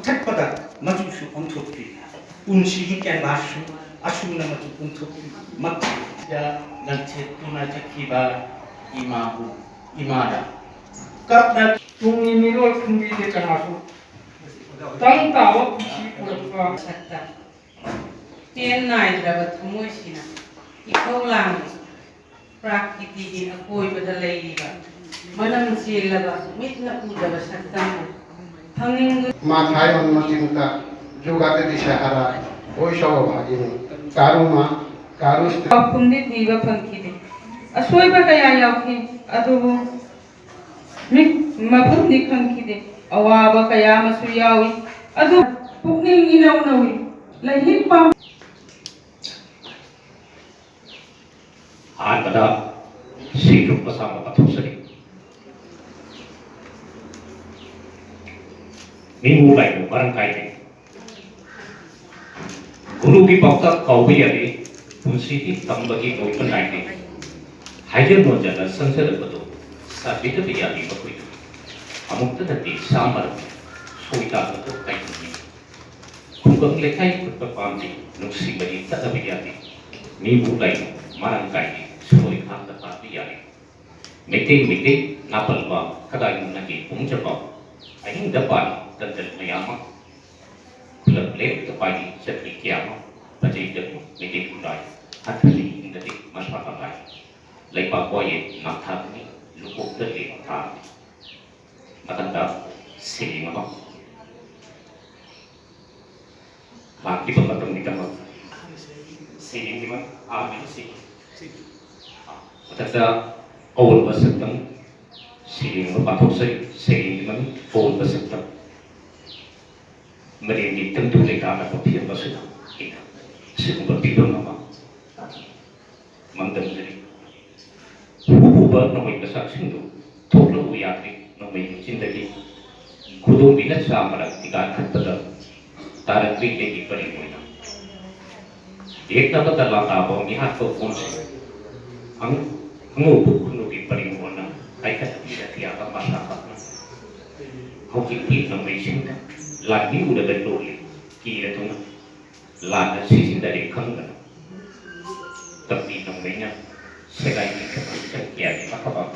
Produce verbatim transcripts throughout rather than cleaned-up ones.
ꯁꯛꯄꯗ ꯃꯆꯨꯁꯨ ꯑꯣꯟꯊꯣꯛꯄꯤ꯫ ꯄꯨꯟꯁꯤꯒꯤ ꯀꯦꯟꯚꯥꯁꯁꯨ ꯑꯁꯨꯝꯅ ꯃꯆꯨ ꯑꯣꯟꯊꯣꯛꯄꯤ꯫ ꯃꯛ-, ꯗ ꯂꯝꯆꯦꯠꯇꯨꯅ ꯆꯠꯈꯤꯕ ꯏꯃꯥꯕꯨ, ꯏꯃꯥꯗ ꯀꯞꯅ ꯇꯨꯡꯒꯤ ꯃꯤꯔꯣꯜ ꯈꯪꯕꯤꯗꯦ ꯀꯅꯥꯁꯨ꯫ ꯇꯪ ꯇꯥꯕ ꯄꯨꯟꯁꯤ ꯄꯨꯔꯛꯄ ꯁꯛꯇ ꯄꯦꯟ ꯅꯥꯏꯗ꯭ꯔꯕ ꯊꯃꯣꯏꯁꯤꯅ ꯏꯊꯧ ꯂꯥꯡꯂꯤ꯫ ꯄ꯭ꯔꯀꯤꯇꯤꯒꯤ ꯑꯀꯣꯏꯕꯗ ꯂꯩꯔꯤꯕ ꯃꯅꯝ ꯆꯦꯜꯂꯕ ꯃꯤꯠꯅ ꯎꯗꯕ ꯁꯛꯇꯝꯕꯨ ꯐꯪꯅꯤꯡꯗꯨꯅ ꯃꯥꯊꯥꯏ ꯑꯣꯟ ꯃꯇꯤꯡꯇ ꯖꯨꯒꯥꯇꯗꯤ ꯁꯍꯥꯔꯥ ꯑꯣꯏ ꯁꯧꯕ ꯚꯥꯒꯤꯅꯤ꯫ ꯀꯥꯔꯨꯃ ꯀꯥꯔꯨꯁꯇ ꯄꯥꯎꯈꯨꯝꯗꯤ ꯊꯤꯕ ꯐꯪꯈꯤꯗꯦ꯫ ꯑꯁꯣꯏꯕ ꯀꯌꯥ ꯌꯥꯎꯈꯤ, ꯑꯗꯨꯕꯨ ꯃꯤꯠ ꯃꯐꯝꯗꯤ ꯈꯪꯈꯤꯗꯦ꯫ ꯑꯋꯥꯕ ꯀꯌꯥ ꯑꯃꯁꯨ ꯌꯥꯎꯏ, ꯑꯗꯨ ꯄꯨꯛꯅꯤꯡ ꯏꯅꯧ ꯅꯧꯏ꯫ ꯂꯥꯏꯔꯤꯛ ꯄꯥꯎ ꯑꯍꯥꯟꯕꯗ ꯁꯤꯈ꯭ꯔꯨꯞ ꯃꯆꯥ ꯑꯃ ꯄꯥꯊꯣꯛꯆꯔꯤ꯫ ꯃꯤꯕꯨ ꯂꯥꯏꯕꯨ ꯃꯔꯥꯡ ꯀꯥꯏꯗꯦ꯫ ꯒꯨꯔꯨꯒꯤ ꯄꯥꯎꯇꯥꯛ ꯀꯥꯎꯕ ꯌꯥꯗꯦ꯫ ꯄꯨꯟꯁꯤꯗꯤ ꯇꯝꯕꯒꯤ ꯂꯣꯏꯕ ꯅꯥꯏꯗꯦ꯫ ꯍꯥꯏꯖ ꯅꯣꯟꯖꯅ ꯆꯪꯖꯔꯛꯄꯗꯨ ꯆꯥꯕꯤꯗꯕ ꯌꯥꯗꯦ ꯃꯈꯣꯏꯗꯨ꯫ ꯑꯃꯨꯛꯇꯗꯗꯤ ꯆꯥꯝꯃꯔꯛ ꯁꯣꯏꯗꯥꯗꯕ ꯀꯥꯏꯗꯦ꯫ ꯈꯨꯡꯒꯪ ꯂꯩꯀꯥꯏ ꯈꯨꯠꯇ ꯄꯥꯝꯗꯦ꯫ ꯅꯨꯡꯁꯤꯕꯗꯤ ꯇꯠꯂꯕ ꯌꯥꯗꯦ꯫ ꯃꯤꯕꯨ ꯂꯥꯏꯕꯨ ꯃꯔꯥꯡ ꯀꯥꯏꯗꯦ꯫ ꯁꯣꯏ ꯈꯥꯛꯇ ꯄꯥꯟꯕ ꯌꯥꯗꯦ꯫ ꯃꯩꯇꯩ ꯃꯩꯇꯩ ꯅꯥꯄꯜꯕ ꯈꯗꯥꯏꯃꯨꯛꯅꯒꯤ ꯄꯨꯡꯖꯕ ꯑꯍꯤꯡꯗ ꯄꯥꯜꯂꯤ ꯇꯟꯖꯜ ꯃꯌꯥꯝ ꯑꯃ꯫ ꯈꯨꯂꯛ ꯂꯦꯞꯇ ꯄꯥꯏꯔꯤ ꯆꯠꯂꯤ ꯀꯌꯥ ꯑꯃ꯫ ꯐꯖꯩꯗꯕꯨ ꯃꯩꯇꯩ ꯈꯨꯟꯗꯥꯏ ꯍꯟꯊꯅꯤ ꯍꯤꯡꯗꯗꯤ ꯃꯁꯥ ꯀꯃꯥꯏ꯫ ꯂꯩꯄꯥꯛ ꯋꯥꯌꯦ ꯉꯥꯛꯊꯥꯒꯅꯤ ꯂꯨꯀꯣꯛꯇ ꯂꯦꯞ ꯊꯥꯒꯅꯤ꯫ ꯃꯊꯪꯗ ꯁꯩꯔꯦꯡ ꯑꯃ꯫ ꯂꯥꯛꯂꯤꯕ ꯃꯇꯝꯒꯤꯗꯃꯛ ꯁꯩꯔꯦꯡꯒꯤ ꯃꯃꯤꯡ ꯑꯍꯥꯟꯕꯒꯤ ꯁꯩꯔꯦꯡ꯫ ꯃꯊꯛꯇ ꯑꯑꯣꯟꯕ ꯁꯛꯇꯝ ꯁꯩꯔꯦꯡ ꯑꯃ ꯄꯥꯡꯊꯣꯛꯆꯔꯤ꯫ ꯁꯩꯔꯦꯡꯒꯤ ꯃꯃꯤꯡ ꯑꯑꯣꯟꯕ ꯁꯛꯇꯝ꯫ ꯃꯔꯦꯟꯒꯤ ꯇꯪꯗꯨ ꯂꯩꯇꯥꯅꯕ ꯐꯤꯕꯝ ꯑꯁꯤꯗ ꯑꯩꯅ ꯑꯁꯤꯒꯨꯝꯕ ꯐꯤꯕꯝ ꯑꯃ ꯃꯥꯡꯗꯝꯖꯔꯤ꯫ ꯍꯨ ꯍꯨꯕ ꯅꯣꯡꯃꯩ ꯃꯆꯥꯛꯁꯤꯡꯗꯨ ꯊꯣꯛꯂꯛꯎ ꯌꯥꯗ꯭ꯔꯤ꯫ ꯅꯣꯡꯃꯩ ꯃꯆꯤꯟꯗꯒꯤ ꯈꯨꯗꯣꯝꯕꯤꯅ ꯆꯥꯝꯃꯔꯛ ꯊꯤꯒꯥꯟ ꯈꯠꯄꯗ ꯇꯥꯔꯛꯂꯤ ꯑꯩꯒꯤ ꯄꯔꯦꯡ ꯑꯣꯏꯅ꯫ ꯌꯦꯛꯅꯕꯗ ꯂꯥꯇꯥꯕ ꯃꯤꯍꯥꯠꯄ ꯀꯣꯟꯁꯤꯡ ꯑꯉꯧꯕ ꯈꯨꯟꯅꯨꯒꯤ ꯄꯔꯦꯡ ꯑꯣꯏꯅ ꯍꯥꯏꯒꯠꯂꯛꯂꯤ ꯑꯇꯤꯌꯥꯗ ꯃꯁꯥ ꯄꯥꯛꯅ꯫ ꯍꯧꯖꯤꯛꯇꯤ ꯅꯣꯡꯃꯩꯁꯤꯡꯗ ꯂꯥꯟꯃꯤ ꯎꯔꯒ ꯂꯣꯜꯂꯤ, ꯀꯤꯔꯗꯨꯅ ꯂꯥꯟꯅ ꯁꯤꯖꯤꯟꯅꯔꯦ ꯈꯪꯗꯅ꯫ ꯇꯝꯕꯤ ꯅꯣꯡꯃꯩꯅ ꯁꯦꯒꯥꯏ ꯄꯤꯈ꯭ꯔꯕ ꯏꯆꯟ ꯀꯌꯥꯒꯤ ꯃꯊꯕꯥꯛ,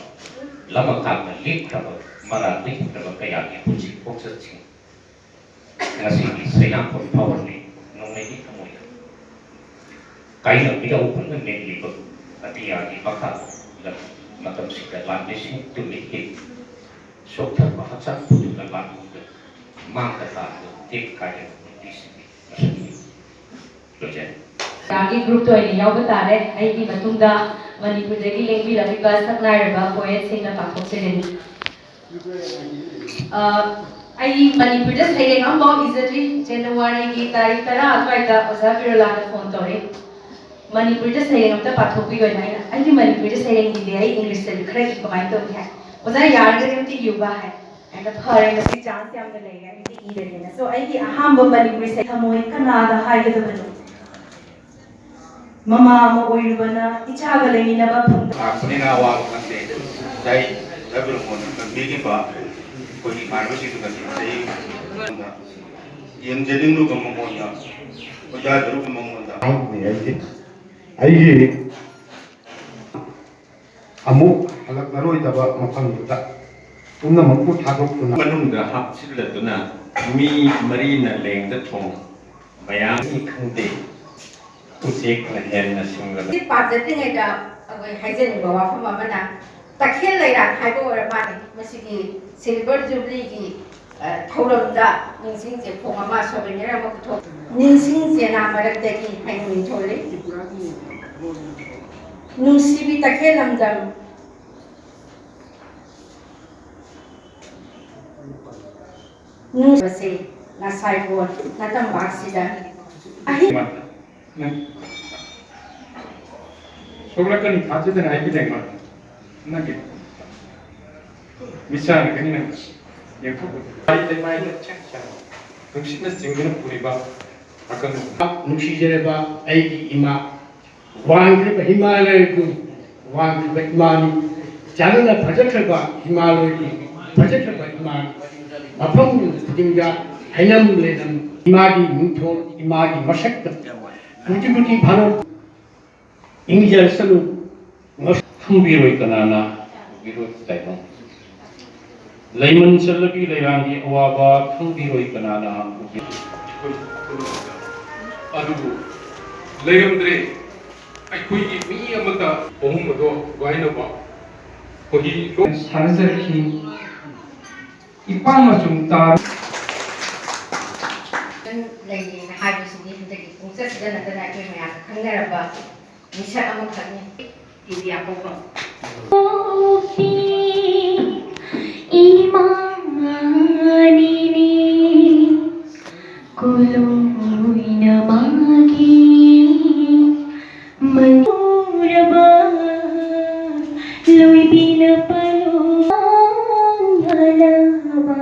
ꯂꯃꯀꯥꯡꯅ ꯂꯦꯞꯈ꯭ꯔꯕ ꯃꯔꯥꯜ ꯂꯩꯈꯤꯗ꯭ꯔꯕ ꯀꯌꯥꯒꯤ ꯄꯨꯟꯁꯤ ꯈꯣꯡꯆꯠꯁꯤꯡ ꯉꯁꯤꯒꯤ ꯁꯩꯅꯥꯡꯈꯣꯜ ꯐꯥꯎꯍꯜꯂꯤ ꯅꯣꯡꯃꯩꯒꯤ ꯊꯃꯣꯏꯗ꯫ ꯀꯥꯏꯅꯕꯤꯗ ꯎꯐꯨꯟꯅ ꯃꯦꯠꯂꯤꯕ ꯑꯇꯤꯌꯥꯒꯤ ꯃꯈꯥꯗ ꯃꯇꯝꯁꯤꯗ ꯂꯥꯟꯃꯤꯁꯤꯡ ꯇꯨꯃꯤꯠꯀꯤ ꯁꯣꯛꯊꯔꯕ ꯍꯛꯆꯥꯡ ꯄꯨꯗꯨꯅ ꯂꯥꯟꯕꯨꯡꯗ ꯃꯥꯡꯗ ꯇꯥꯔꯕ ꯇꯦꯛ ꯀꯥꯏꯔꯕ ꯅꯨꯄꯤꯁꯤꯡꯒꯤ ꯃꯁꯛꯅꯤ꯫ ꯂꯣꯏꯖꯔꯦ꯫ ꯒꯤ ꯒ꯭ꯔꯨꯞꯇ ꯑꯣꯏꯅ ꯌꯥꯎꯕ ꯇꯥꯔꯦ꯫ ꯑꯩꯒꯤ ꯃꯇꯨꯡꯗ ꯃꯅꯤꯄꯨꯔꯗꯒꯤ ꯂꯦꯡꯕꯤꯔꯛꯂꯤꯕ ꯁꯛꯅꯥꯏꯔꯕ ꯄꯣꯌꯦꯠꯁꯤꯡꯅ ꯄꯥꯡꯊꯣꯛꯆꯒꯅꯤ꯫ ꯑ, ꯑꯩ ꯃꯅꯤꯄꯨꯔꯗ ꯁꯩꯔꯦꯡ ꯑꯃꯐꯥꯎ ꯏꯖꯗ꯭ꯔꯤ꯫ ꯖꯅꯋꯥꯔꯤꯒꯤ ꯇꯥꯔꯤꯛ ꯇꯔꯥ ꯑꯗꯨꯋꯥꯏꯗ ꯑꯣꯖꯥ ꯕꯤꯔꯣꯂꯥꯅ ꯐꯣꯟ ꯇꯧꯔꯛꯏ꯫ "ꯃꯅꯤꯄꯨꯔꯗ ꯁꯩꯔꯦꯡ ꯑꯝꯇ ꯄꯥꯊꯣꯛꯄꯤꯌꯣꯅ"꯫ ꯑꯩꯅ, "ꯑꯩꯗꯤ ꯃꯅꯤꯄꯨꯔꯗ ꯁꯩꯔꯦꯡ ꯏꯗꯦ, ꯑꯩ ꯏꯪꯂꯤꯁꯇꯗꯤ ꯈꯔ ꯏ, ꯀꯃꯥꯏꯅ ꯇꯧꯅꯤ?" ꯍꯥꯏ꯫ "ꯑꯣꯖꯥ, ꯌꯥꯔꯒꯗꯤ ꯑꯝꯇ ꯏꯌꯨꯕ" ꯍꯥꯏ꯫ ꯑꯩꯅ, "ꯐꯔꯦ, ꯉꯁꯤ ꯆꯥꯟꯁ ꯌꯥꯝꯅ ꯂꯩꯔꯦ, ꯑꯩꯗꯤ ꯏꯔꯒꯦꯅ"꯫ So, ꯑꯩꯒꯤ ꯑꯍꯥꯟꯕ ꯃꯅꯤꯄꯨꯔꯤ ꯁꯩ-, "ꯊꯃꯣꯏ ꯀꯅꯥꯗ ꯍꯥꯏꯒꯗꯕꯅꯣ? ꯃꯃꯥ ꯑꯃ ꯑꯣꯏꯔꯨꯕꯅ ꯏꯆꯥꯒ ꯂꯩꯃꯤꯟꯅꯕ ꯐꯪꯗ"꯫ ꯂꯥꯛꯄꯅꯤꯅ ꯑꯋꯥꯕ ꯈꯪꯗꯦ꯫ ꯉꯁꯥꯏ ꯑꯣꯖꯥ ꯕꯤꯔꯣꯃꯣꯟꯅ ꯇꯝꯕꯤꯈꯤꯕ ꯑꯩꯈꯣꯏꯒꯤ ꯏꯃꯥꯟꯅꯕꯁꯤꯡꯗꯨ ꯉꯁꯤ ꯆꯍꯤ ꯌꯦꯡꯖꯅꯤꯡꯂꯨꯕ ꯃꯉꯣꯟꯗ, ꯈꯣꯏꯗꯥꯖꯔꯨꯕ ꯃꯉꯣꯟꯗ꯫ ꯍꯥꯏꯕꯅꯤ ꯑꯩꯒꯤ, ꯑꯩꯒꯤ ꯑꯃꯨꯛ ꯍꯜꯂꯛꯂꯔꯣꯏꯗꯕ ꯃꯐꯝꯗꯨꯗ ꯄꯨꯝꯅꯃꯛꯄꯨ ꯊꯥꯗꯣꯛꯇꯨꯅ꯫ ꯃꯅꯨꯡꯗ ꯍꯥꯞꯆꯤꯜꯂꯗꯨꯅ ꯃꯤ ꯃꯔꯤꯅ ꯂꯦꯡꯗ ꯊꯣꯡ ꯃꯌꯥꯝꯅꯤ ꯈꯪꯗꯦ, ꯎꯆꯦꯛꯅ ꯍꯦꯟꯅ ꯁꯤꯡꯂꯕ꯫ ꯁꯤ ꯄꯥꯖꯗ꯭ꯔꯤꯉꯩꯗ ꯑꯩꯈꯣꯏ ꯍꯥꯏꯖꯅꯤꯡꯕ ꯋꯥꯐꯝ ꯑꯃꯅ, ꯇꯈꯦꯜ ꯂꯩꯔꯥꯛ ꯍꯥꯏꯕ ꯑꯣꯏꯔ ꯃꯥꯜꯂꯦ, ꯃꯁꯤꯒꯤ ꯁꯤꯜꯚꯔ ꯖꯨꯕ꯭ꯂꯤꯒꯤ, ꯑ, ꯊꯧꯔꯝꯗ ꯅꯤꯡꯁꯤꯡ ꯆꯦꯐꯣꯡ ꯑꯃ, ꯁꯣꯚꯦꯅꯤꯌꯔ ꯑꯃ ꯄꯨꯊꯣꯛ-, ꯅꯤꯡꯁꯤꯡ ꯆꯦꯅꯥ ꯃꯔꯛꯇꯒꯤ ꯍꯌꯦꯡ ꯅꯤꯡꯊꯧ ꯂꯩ꯫ ꯅꯨꯡꯁꯤꯕꯤ ꯇꯈꯦꯜ ꯂꯝꯗꯝ, ꯅꯨꯡꯁꯤꯕꯁꯦ ꯉꯁꯥꯏꯕꯣ ꯅꯇꯝꯄꯥꯛꯁꯤꯗ ꯑꯍꯤꯡ ꯅꯪ ꯁꯣꯛꯂꯛꯀꯅꯤ ꯊꯥꯖꯗꯅ ꯍꯥꯏꯕꯤꯔꯦ ꯃꯥ꯫ ꯅꯪꯒꯤ ꯃꯤꯠꯁꯥꯅꯒꯅꯤ ꯅꯪ꯫ ꯌꯦꯡꯊꯣꯛꯎ꯫ ꯂꯩꯃꯥꯏꯗ ꯆꯦꯛ ꯆꯪ ꯅꯨꯡꯁꯤꯠꯅ ꯆꯤꯡꯗꯨꯅ ꯄꯨꯔꯤꯕ ꯑꯀꯪꯕ꯫ ꯅꯨꯡꯁꯤꯖꯔꯕ ꯑꯩꯒꯤ ꯏꯃꯥ, ꯋꯥꯡꯈ꯭ꯔꯕ ꯍꯤꯃꯥꯂꯌꯒꯨꯝ ꯋꯥꯡꯈ꯭ꯔꯕ ꯏꯃꯥꯅꯤ꯫ ꯆꯥꯟꯅꯅ ꯐꯖꯈ꯭ꯔꯕ ꯍꯤꯃꯥꯂꯌꯒꯤ ꯐꯖꯈ꯭ꯔꯕ ꯏꯃꯥꯅꯤ꯫ ꯃꯐꯝ ꯈꯨꯗꯤꯡꯗ ꯍꯩꯅꯝ ꯂꯩꯅꯝ ꯏꯃꯥꯒꯤ ꯃꯤꯡꯊꯣꯜ, ꯏꯃꯥꯒꯤ ꯃꯁꯛꯇ ꯀꯨꯇꯤ ꯀꯨꯇꯤ ꯐꯥꯅ ꯏꯪꯖꯔꯁꯅꯨ꯫ ꯉꯁ-, ꯈꯪꯕꯤꯔꯣꯏ ꯀꯅꯥꯅ, ꯎꯕꯤꯔꯣꯏ ꯇꯥꯏꯕꯪ꯫ ꯂꯩꯃꯟ ꯆꯠꯂꯕꯤ ꯂꯩꯔꯥꯡꯒꯤ ꯑꯋꯥꯕ ꯈꯪꯕꯤꯔꯣꯏ ꯀꯅꯥꯅ, ꯎꯕꯤ-, ꯑꯗꯨꯕꯨ ꯂꯩꯔꯝꯗ꯭ꯔꯦ꯫ ꯑꯩꯈꯣꯏꯒꯤ ꯃꯤ ꯑꯃꯠꯇ ꯑꯍꯨꯝ ꯑꯗꯣ ꯊꯨꯒꯥꯏꯅꯕ ꯈꯣꯏꯍꯤ ꯂꯣ-, ꯁꯥꯟꯅꯖꯔꯛꯈꯤ꯫ ꯏꯄꯥ ꯃꯆꯨꯝ ꯇꯥꯔ-, ꯂꯩꯔꯦꯅ ꯍꯥꯏꯕꯁꯤꯗꯤ ꯍꯟꯗꯛꯀꯤ ꯈꯣꯡꯆꯠꯁꯤꯗ ꯅꯠꯇꯅ ꯑꯩꯈꯣꯏ ꯃꯌꯥꯝꯅ ꯈꯪꯅꯔꯕ ꯃꯤꯁꯛ ꯑꯃꯈꯛꯅꯤ꯫ ꯏꯟꯗꯤꯌꯥ ꯄꯣꯛꯄ꯫ ꯏꯃꯥꯅꯤꯅꯦ ꯀꯣꯂꯣꯝꯅ ꯃꯥꯒꯤ ꯃꯅꯨꯔꯕ ꯂꯣꯏꯕꯤꯅ ꯄꯥꯂꯣ ꯉꯂꯕ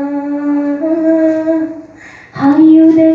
ꯍꯥꯏꯌꯨꯗ